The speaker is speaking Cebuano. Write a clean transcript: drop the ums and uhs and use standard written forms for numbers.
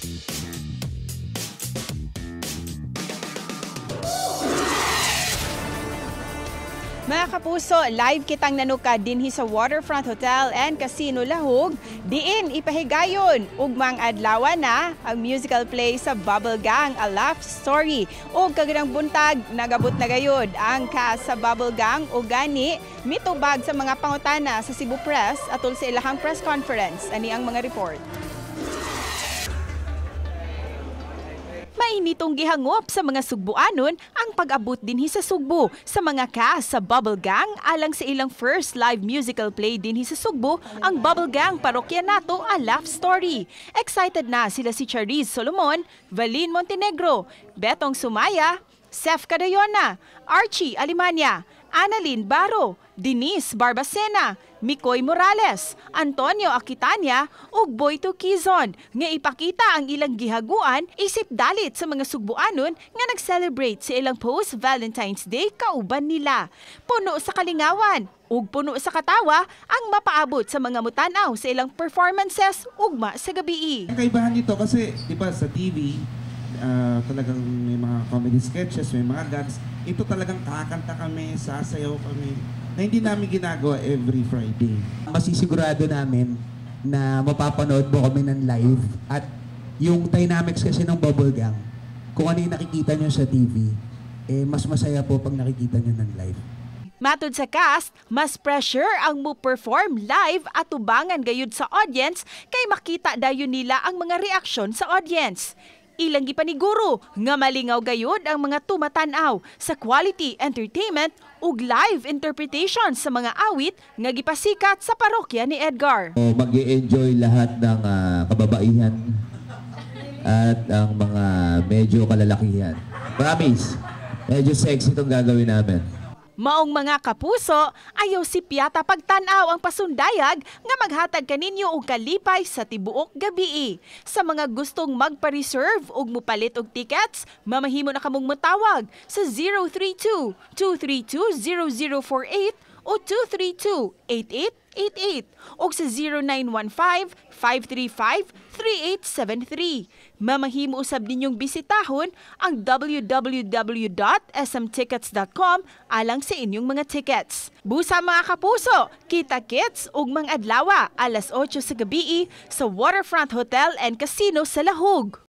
Mga kapuso, live kitang nanuka dinhi sa Waterfront Hotel and Casino Lahug. Diin ipahigayon ugmang adlaw na ang musical play sa Bubble Gang, A Laugh Story. Ug kaganang buntag nagabot na gayud ang cast sa Bubble Gang ug gani mitubag sa mga pangutana sa Cebu Press atol sa ilahang press conference. Ani ang mga report. Mainitong gihangop sa mga Sugbuanon ang pag-abot dinhi sa Sugbo sa mga cast sa Bubble Gang alang sa ilang first live musical play dinhi sa Sugbo, ang Bubble Gang Parokya Nato, A Laugh Story. Excited na sila si Chariz Solomon, Valin Montenegro, Betong Sumaya, Sef Cadayona, Archie Alimanya, Annalyn Baro, Denise Barbacena, Mikoy Morales, Antonio Aquitania ug Boyto Quizon nga ipakita ang ilang gihaguan isip dalit sa mga Sugbuanon nga nag-celebrate sa ilang post-Valentine's Day kauban nila. Puno sa kalingawan ug puno sa katawa ang mapaabot sa mga mutan-aw sa ilang performances ugma sa gabii. Ang kaibahan nito kasi, di ba, sa TV, talagang may mga comedy sketches, may mga gags. Ito, talagang kakanta kami, sasayaw kami, na hindi namin ginagawa every Friday. Masisigurado namin na mapapanood mo kami ng live at yung dynamics kasi ng Bubble Gang, kung ano yung nakikita nyo sa TV, eh, mas masaya po pag nakikita nyo ng live. Matud sa cast, mas pressure ang mo perform live at tubangan gayud sa audience kay makita dayon nila ang mga reaksyon sa audience. Ilang gipaniguro nga malingaw gayud ang mga tumatan-aw sa quality entertainment ug live interpretation sa mga awit nga gipasikat sa parokya ni Edgar. So, mag enjoy lahat ng kababaihan at ang mga medyo kalalakihan. Promise, medyo sexy itong gagawin namin. Maong mga kapuso, ayaw si Piata pagtan-aw ang pasundayag nga maghatag kaninyo og kalipay sa tibuok gabii. Sa mga gustong magpa-reserve ug mupalit og tickets, mamahimo na kamong motawag sa 032 232 0048 o 232-8888 o sa 0915-535-3873. Mamahimo usab ninyong bisitahon ang www.smtickets.com alang sa inyong mga tickets. Busa, mga kapuso, kita kits ug mga adlawa alas 8 sa gabii sa Waterfront Hotel and Casino sa Lahug.